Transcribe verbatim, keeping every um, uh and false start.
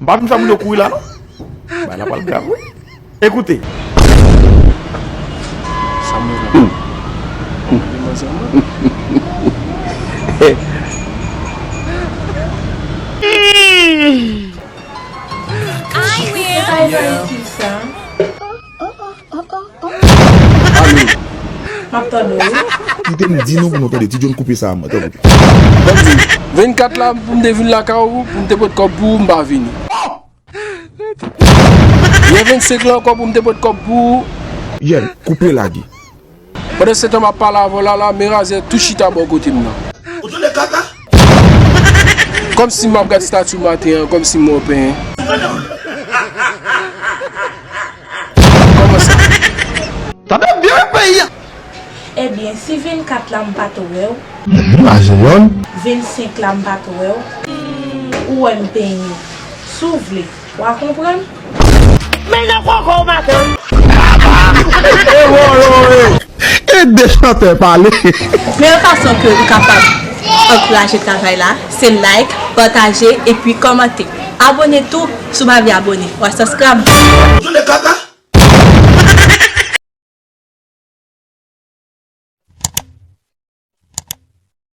M pa vin fè moun yo kouri la non. Bagay la pral grav wi. Ekoute. Sa mwen la. Demanzè mwen. Ay wi. Sa e pa itil sa. M ap tande w wi. Kite m di nou pou nou tande. Ti John koupe sa a mwen. Tande. Vennkat la pou m te vin lakay ou, pou m te pot kòb pou ou, m pa vini. Yè vennsenk la ankò pou m te pot kòb pou ou. Yèl, koupe lage. Pandan se tan m ap pale avè w la la, men razè tou chita bò kote m nan. Ou tande kaka? Kòmsi m ap gad stati w maten an, kòmsi m wè w penyen. Kòman sa? Tande byen wi peyi a. Ebyen, si vennkat la m pa t wè w, Ajeyòl. Vennsenk la m pa t wè w, ou wè m penyen. Si w vle, w a konprann. Men nan koko w maten. Ede chantè pale. Men yon fason ke ou kapab ankouraje travay la, se like, pataje epi kòmante. Abone tou, si w pa vle abone, w a subscribe.